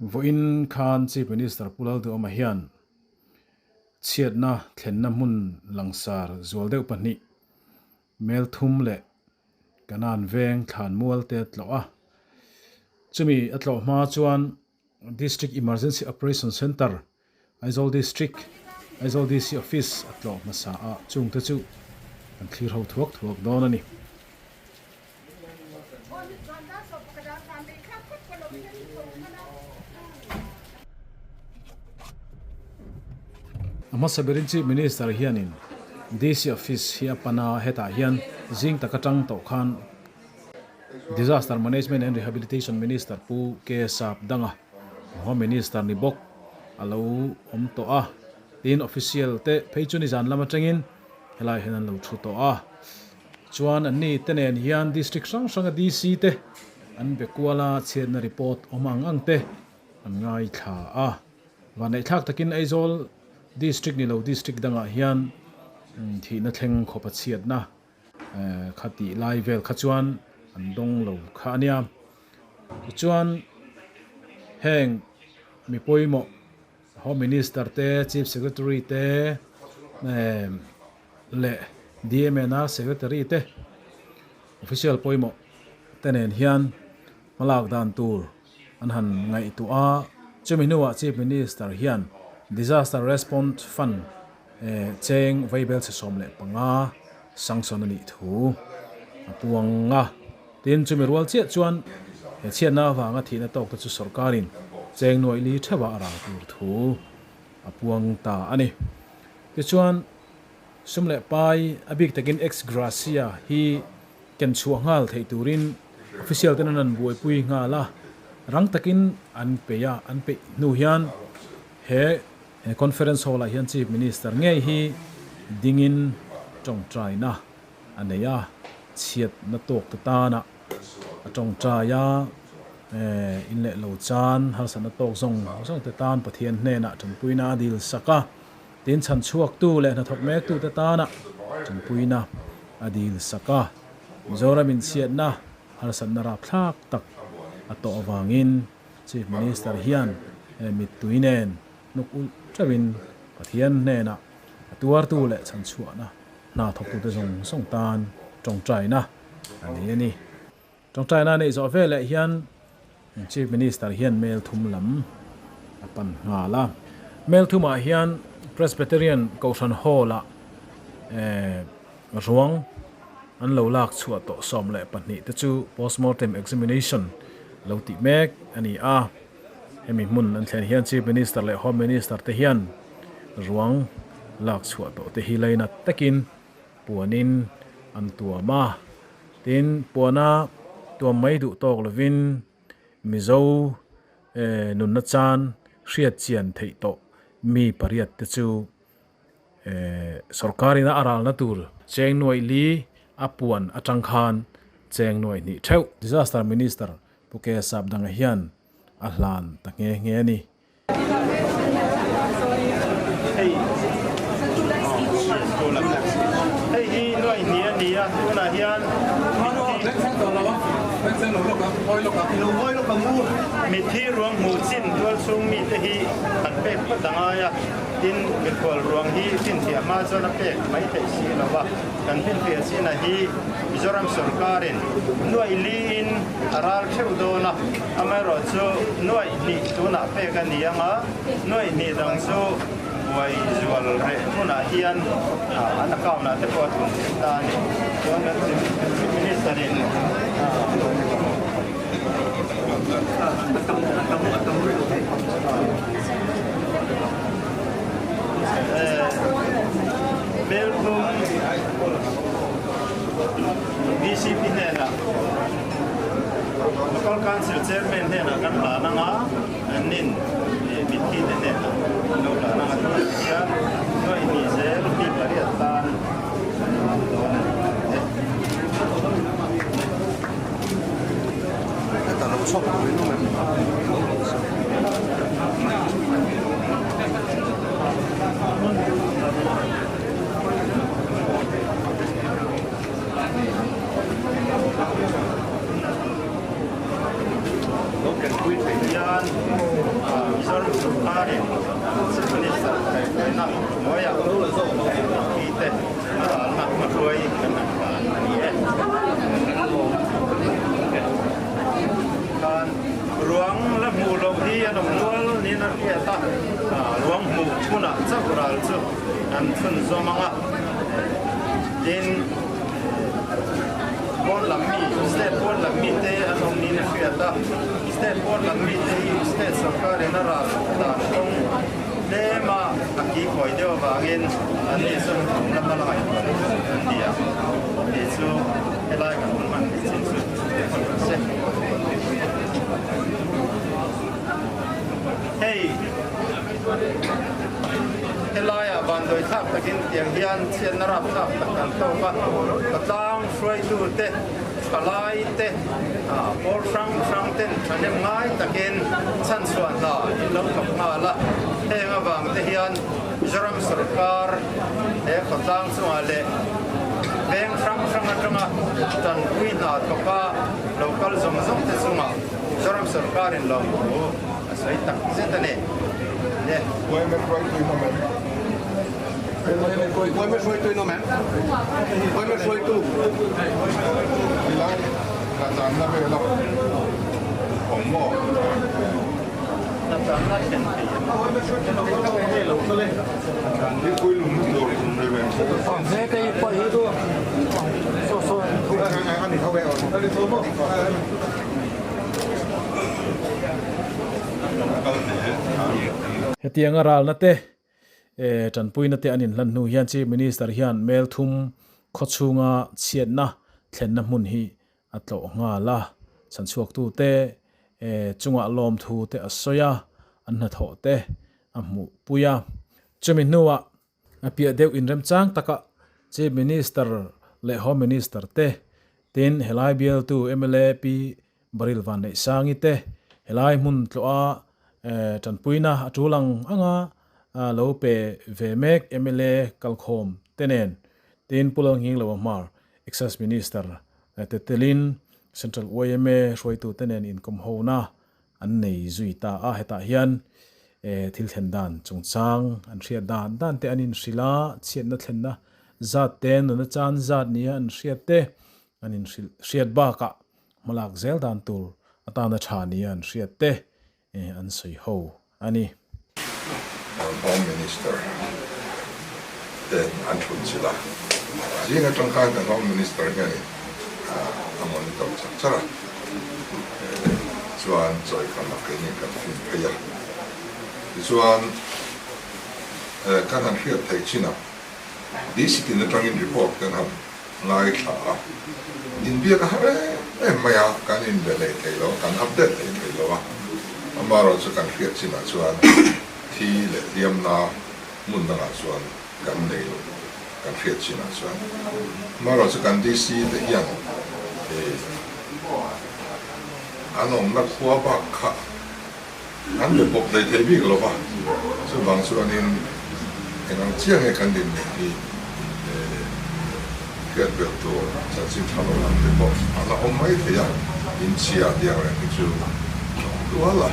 Vawiin khan Chief Minister Pu Lalduhawma hian chhiatna thlenna hmun langsar zual deuh pahnih, Melthum leh Kanan veng thlan mual te a tlawh a. Chumi a tlawh hma chuan District Emergency Operation Centre, Aizawl District, Aizawl DC Office a tlawh hmasa a, chungte chu kan thlir ho thuak thuak dawn a ni. A hmasa berin Chief Minister hianin DC Office hi a pan a, hetah hian zing tak atang tawh khan Disaster Management and Rehabilitation Minister Pu K Sap Danga, Home Minister ni bawk a lo awm tawh a, tin official te phei chu nizan lam atangin helai hian an lo thu tawh a. Chuan anni te nen hian District hrang hranga DC te an be kual a, chhiatna report awm ang ang te an ngaithla a. Vanneihthlak takin Aizawl District ni lo District dangah hian thihna thleng khawpa chhiatna kha tih lai vel kha chuan an dawng lo kha a nia. Tichuan heng mi pawimawh Home Minister te, Chief Secretary te leh DMN-a Secretary te official pawimawh te nen hian hmalak dan tur an han ngaihtuah a. Chumi hnuah Chief Minister hian Disaster Response Fund Cheng vaibel chhe 15 sanction a nih thu a puang a. Tin, chumi rual chiah chuan he chhiatna avanga thihna tawk te chu sorkarin cheng nuaih li theuha a ral tur thu a puang ta a ni. Tichuan, sum leh pai a bik takin ex gratia hi ken chhuah nghal theih turin official ten an an buaipui nghal a, rang takin an peih a, an peih hnu hian he He conference hall ah hian Chief Minister ngei hi dingin tawngtaina a nei a, chhiatna tawk te tana a tawngtai a, in leh lo chan harsatna tawk zawng zawng te tan Pathian hnenah tanpuina a dil sak a, tin chhanchhuaktu leh hnathawk mektu te tana tanpuina a dil sak a, Mizoram inchhiatna harsatna rapthlak tak a tawh avangin Chief Minister hian mittui nen hnuk ulh teuhin Pathian hnenah a tuartu leh chhanchhuahna hna thawktute zawng zawng tan tawngtaina a nei a ni. Tawngtaina a neih zawh veleh hian Chief Minister hian Mel thum lam a pan nghal a. Mel thumah hian Presbyterian Kohhran Hall-ah ruang an lo lak chhuah tawh 12 te chu postmortem examination lo tih mek a ni a. Hemi hmun an thlen hian Chief Minister leh Home Minister te hian ruang lak chhuah tawh te hi lainat takin puanin an tuam a. Tin, puana tuam mai duh tawk lovin Mizo nunna chan hriat chian theih tawh mi pariat te chu Sorkarina a ralna tur cheng nuaih li a puan atang khan cheng nuaih hnih theuh. Disaster Minister Pu Ke Sapdanga hian a hlan ta nghe nghe a ni. Hei hi nuaih hnih a ni a, tunah hian mitthi ruang hmuh chin tualchhung mite hi an pek phawt a ngai a. Tin, mikhual ruang hi finfiah hma chuan a pek mai theih si lo va, kan finfiah china hi Mizoram sorkarin nuaih liin a ral theuh dawn a, amaherawhchu nuaih hnih tunah pek a ni ang a, nuaih hnih dang chu buai zual reh hmunah hian an account ah te pawh a thun theih ta a ni. Chuan kan Chief Minister in. Melthum VCP hnenah Local Council Chairman hnenah kan hlan ang a, annin mitthi te hnenah an lo hlan ang a, tunah hian nuaih hnih zel mi pariat tan an hlan dawn a ni. Hian Sorkarin Chief Minister kaihhruaina hnuaiah mite a ralna hmahruai kan han hlan a ni e. Khan ruang la hmuh loh hi an awm nual niin a hriat a, ruang hmuh hmunah chauh ral chu an chhunzawm ang a, tin pawn lam mi, state pawn lam mite an awm niin a hriat a, state pawn lam mite hi state sorkarin a ral dan kawng tlema a kikawi deuh avangin an ni chuan thum lama la ngaihtuah an ni a, tih chu helai kan hman chin chu a ni se. Hei helaiah vanduai thlak takin tiang hian chhiatna rap thlak tak kan tawk a, patlang hruaitute, thalai te, pawl hrang hrang ten thahnem ngai takin chhanchhuah hna in lo thawk nghal a, heng avang te hian Mizoram sorkar he khawtlang chungah leh veng hrang hrang atanga tanpui hna thawka lo kal zawng zawng te chungah Mizoram sorkarin lawmthu a sawi tak zet a ni. Le. Hetianga ralna te tanpuina te an inhlan hnu hian Chief Minister hian Melthum khawchhunga chhiatna thlenna hmun hi a tlawh nghal a, chhanchhuaktute chungah lawmthu te a sawi a, an hnathawh te a hmuhpui a. Chumi hnuah a piah deuh inremchang takah Chief Minister leh Home Minister te, tin helai bialtu mla Pi Baryl Vanneihsangi te helai hmun tlawha tanpuina a tul ang anga lo pe ve mek mla kalkhawm te nen, tin Pu Lalnghingloa Hmar Excise Minister te telin Central yma hruaitute nen inkawmhona an nei zui ta a, hetah hian thil thlen dan chungchang an hriat dan dan te an inhrilh a, chhiatna thlenna zat te, nuna chan zat nia an hriat te an inhrilh hriat bakah hmalak zel dan tur atana tha nia an hriat te an sawi ho a ni. Home Minister ten an thun chilh a, zing atang khan kan Home Minister hianin a monitor char char a, chuan chawi kha mak in kan fin phei a, tichuan kan han hriat theih chin a, DC tin atangin report kan han ngaithla a, inbiak a har em em mai a, kan inbe hlei thei lo a, kan update hlei thei lo a, amaherawhchu kan hriat chinah chuan thi leh hliamna hmun dangah chuan kan nei lo, kan hriat chinah chuan. Amaherawhchu kan DC te hian an awmna khua bak kha an be pawp hlei thei bik lo va, chuvang chuanin eng ang chiah nge kan din nih hi hriat belh tur chanchin tha lo lam te pawh a la awm mai thei a, inchhia tiang reng hi chu a awm dual a,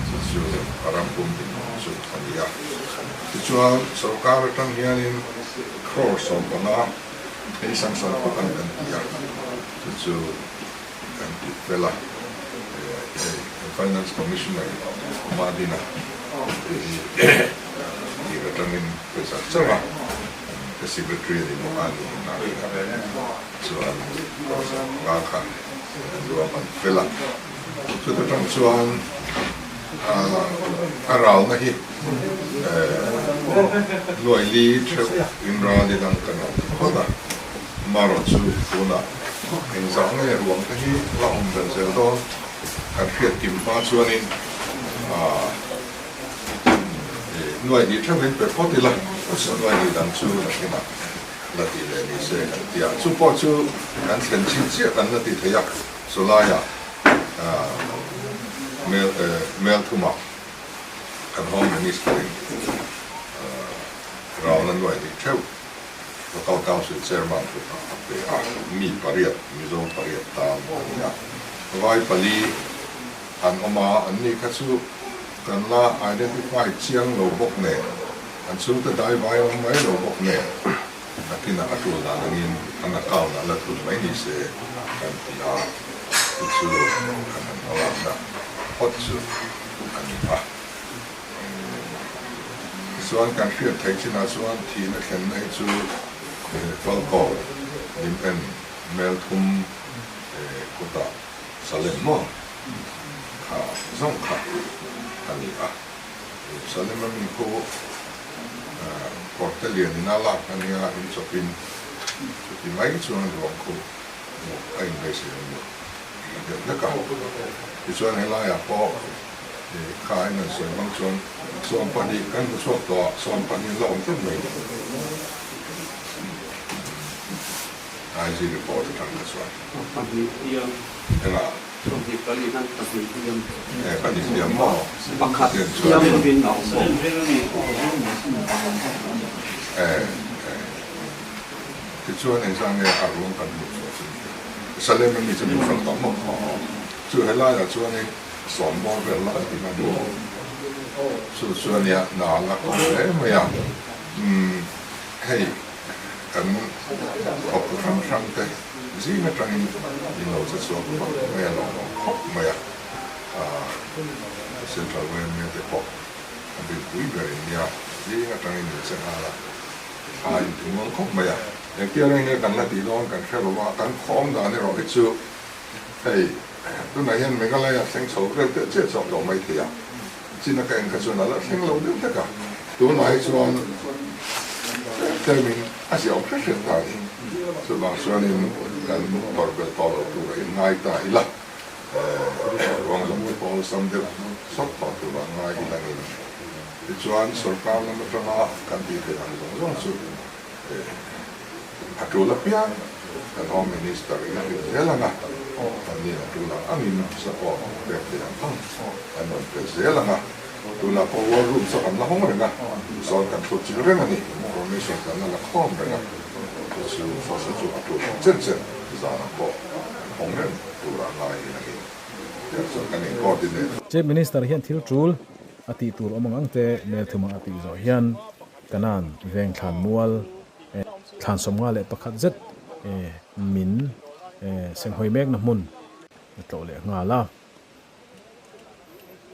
chu chu a ram pum din chu a ni a. Tichuan sorkar atang hianin crore 15 hei sang sang phawt ang kan ti a, chu chu kan ti fel a, hei Finance Commissioner Madina te hi tir atangin pawisa chauh a, ka secretary a ni bawk a ni hna kha chuan pawisa nga kha an luam an fel a, chuta tang chuan a ralna hi nuai li theuh inral in ang kan han ti phawt a. Amaherawhchu tunah engzah nge ruang te hi la awm ber zel dawn kan hriat kim hma chuanin nuai hnih theuhin pe phawt ila, nuai hnih dang chu nakinah la tih leh ni se kan ti a. Chu pawh chu kan thlen chin chiah kan la ti thei a, chulaiah mel thumah kan Home Minister-in ralna nuai hnih theuh Local Council Chairman kutah a pe a, mi pariat, Mizo pariat tan a ni a. Vai pali an awm a, an ni kha chu kan la identify chiang lo bawk nen, an chhungte dai vai awm mai lo bawk nen, nakinah a tul dan angin an account ah la thun mai ni se kan ti a, chu chu kan han hmalakna phawt chu a ni a. Tichuan kan hriat theih chinah chuan thihna thlenna hi chu Falkawn lim en Melthum kutah Salem maw kha zawng kha a ni a. Salem a mi khu kawrte lian ina lak a nia in chawpin chuti mai chuan ruang khu hmuh a inbeisei awm lo a deuh hlek a. Tichuan helaiah pawh kha in an sawi hmang chuan 12 kan hmu chhuak tawh a, 12 an la awm tlat mai. IG report atang kha chuan. Pahnih hliam. Engah? Sawmhnih pali hian pahnih hliam. Eh pahnih hliam maw? Pakhat hliam lovin a awm bawk. Eh eh. Tichuan engzah nge a ruang kan hmuh chhuah chu ni? Salem ami chu min hralh tawh maw? Chu helaiah chuanin sawm bawr vel lai tih a ni. Chu chu ania na la kawm hle mai a. Umm hei. Kan khawptu hrang hrang te zing atangin min lo che chhuak vak mai a, lawmawm khawp mai a, Central yma te pawh a bikpui ber in nia, zing atangin min che nghal a, thla in ti muang khawp mai a. Engtia reng nge kan la tih dawn kan hre lo a, kan khawm dan erawh hi chu hei tunah hian Meghalaya thleng chho vel teh chiah chhuak tawh mai thei a. Chin a ka en kha chuan a la thleng lo deuh hlek a, tunah hi chuan tlem in a ziah awm hret hret ta a ni. Chuvang chuanin kan tawrh belh tawh loh tur a inngai ta ila, ruang zawng te pawh awlsam deuh sawt tawh tur a ngai ilangin tichuan sorkar lam atanga kan tih theih ang zawng zawng chu A tul apiang kan Home Minister in a hrilh zel ang a, an nih a tul ang angin support pek thei ang ang an rawn pe zel ang a, tunah pawh war room chu kan la hawng reng a, zawn kan thut chilh reng a ni, information kan la la khawm reng a, chu chu fasa chu a tul ang chen chen zanah pawh kan hawng reng turah ngaiin a ni, tiang chuan kan in coordinate. Chief Minister hian thil tul a tih tur awm ang ang te Melthuma a tih zawh hian Kanan veng thlan mual thlan 51 zet min senghawi mekna hmun a tlawh leh nghal a.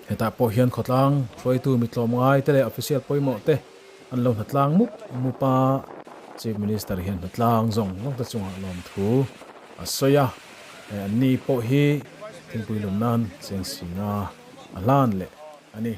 Hetah pawh hian khawtlang hruaitu mi tlawmngai te leh official pawimawh te an lo hnatlang mup mup a. Chief Minister hian hnatlang zawng zawng te chungah lawmthu a sawi a. Anni pawh hi thingpui lum nan cheng singa a hlan leh a ni.